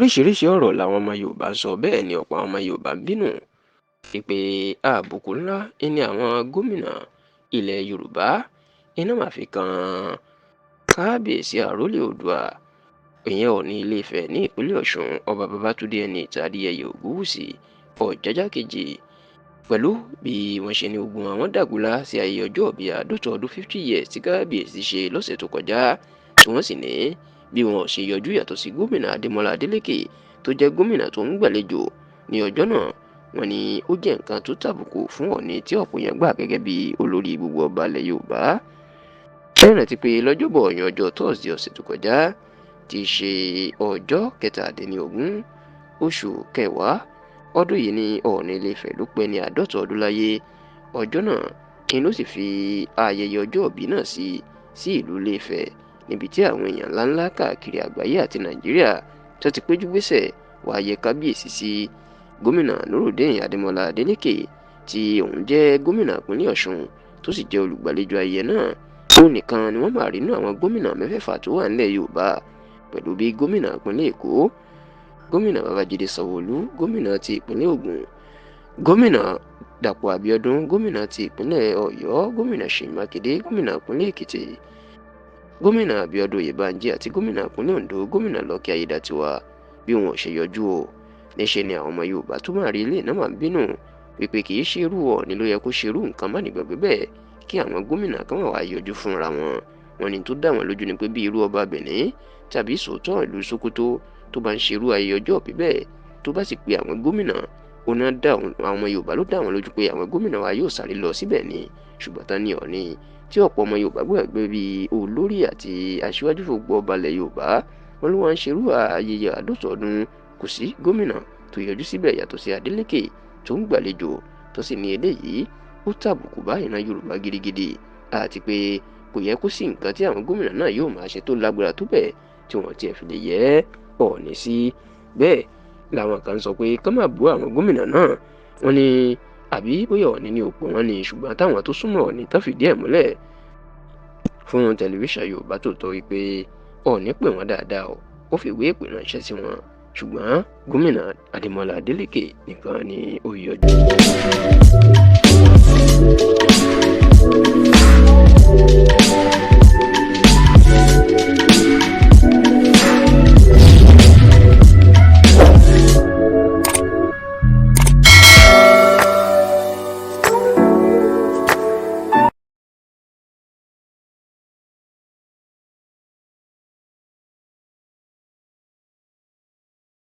Oríṣiríṣiì ọ̀rọ̀ làwọn ọmọ Yorùbá ń sọ, bẹ́ẹ̀ ni ọ̀pọ̀ àwọn ọmọ Yorùbá ń bínú pé àbùkù ńlá ni àwọn gómìnà ilẹ̀ Yorùbá iná máa fi kan Kábíyèsí Àrólé Oòduà, ìyẹn Ọọ̀ni Ilé-Ifẹ̀ ní ìpínlẹ̀ Ọ̀ṣun, Ọba Babátúndé Ẹniìtàn Adéyẹyè Ògúnwùsì Ọ̀jájá Kejì, pẹ̀lú bí wọ́n ṣe ní ogun àwọn dàgúnlá sí ayẹyẹ ọjọ́ ìbí 50 ọdún 50 years tí kábíyèsí ṣe lọ́sẹ̀ tó kọjá, tí wọ́n sì ní bí wọn ò ṣe yọjú, yàtọ̀ sí gómìnà Adémọlá Adélékè tó jẹ́ gómìnà tó ń gbàlejò ní ọjọ́ náà. Wọ́n ní ó jẹ́ nǹkan tó tàbùkù fún Ọọ̀ni tí ọ̀pọ̀ èèyàn gbà gẹ́gẹ́ bí olórí gbogbo ọba ilẹ̀ Yorùbá. Ẹ rántí pé lọ́jọ́bọ̀ ọ̀yàn ọjọ́ Thursday ọ̀sẹ̀ tó kọjá, tí í ṣe ọjọ́ 17 oṣù kẹwàá ọdún yìí, ní Ọọ̀ni Ilé-Ifẹ̀ ló pé ní 50 ọdún láyé. Ọjọ́ náà ni ló sì fi ayẹyẹ ọjọ́ ìbí náà sí ìlú Ilé-Ifẹ̀, níbi tí àwọn èèyàn ńláńlá káàkiri àgbáyé àti Nàìjíríà tó ti péjú gbésẹ̀ wàá yẹ kábíyèsí sí. Gómìnà Nurudeen Adémọlá Adélékè, tí òun jẹ́ gómìnà ìpínlẹ̀ Ọ̀ṣun tó sì jẹ́ olùgbàlejò ayẹyẹ náà, òun nìkan ni wọ́n máa rí nínú àwọn gómìnà mẹ́fẹ̀ẹ̀fà tó wà nílẹ̀ Yorùbá, pẹ̀lú bí gómìnà ìpínlẹ̀ Èkó, Gómìnà Babájídé Sanwó-Olú, gómìnà ti ìpínlẹ̀ Ògùn, Gómìnà Dàpọ̀ Abíọ́dún, gómìnà ti ìpínlẹ̀ Ọ̀yọ́, Gómìnà Ṣèyí Mákindé, gómìnà ìpínlẹ̀ Èkìtì, Gómìnà Abíọ́dún Oyèbánjí, àti gómìnà ìpínlẹ̀ Oǹdó, Gómìnà Lucky Ayédàtiwà, bí wọn ò ṣe yọjú o. Níṣẹ́ ni àwọn ọmọ Yorùbá tó máa rí ilé náà máa ń bínú wípé kì í ṣe irú Ọọ̀ni ló yẹ kó ṣerú nǹkan mánigbàgbé bẹ́ẹ̀, kí àwọn gómìnà kan wá yọjú fúnra wọn. Wọn ní tó dá wọn lójú ni pé bí irú ọba Benin tàbí Sultan ìlú Sokoto tó bá ń ṣerú ayẹyẹ ọjọ́ ìbí bẹ́ẹ̀, tó bá sì pe àwọn gómìnà, ó náà dá àwọn ọmọ Yorùbá ló dá àwọn lójú pé àwọn gómìnà wa yóò sáré lọ síbẹ̀ ni. Ṣùgbọ́n tán ní Ọọ̀ni tí ọ̀pọ̀ ọmọ Yorùbá gbàgbé bí olórí àti aṣíwájú fún gbogbo ọba ilẹ̀ Yorùbá, wọn ló wá ń ṣerú ayẹyẹ 50 ọdún, kò sí gómìnà tó yọjú síbẹ̀ yàtọ̀ sí Adeleke tó ń gbàlejò, tó sì ní eléyìí ó tàbùkù bá ìran Yorùbá gidigidi, àti pé kò yẹ kó sí nǹkan tí àwọn gómìnà náà yóò máa ṣe tó lágbára tó bẹ́ẹ̀ tí wọ́n tiẹ̀ fi lè yẹ Ọọ̀ni sí. Bẹ́ẹ̀ làwọn kan sọ pé ká má bú àwọn gómìnà náà. Wọ́n ní àbí bóyá Ọọ̀ni ní òpó wọn ni, ṣùgbọ́n táwọn tó súnmọ́ Ọọ̀ni tán fìdí ẹ̀ múlẹ̀ fún tẹlifíṣàn Yorùbá Tòótọ́ wípé Ọọ̀ni pè wọ́n dáadáa o, ó fìwé ìpè ránṣẹ́ sí wọn, ṣùgbọ́n gómìnà Adémọlá Adélékè nìkan ni ó yọjú.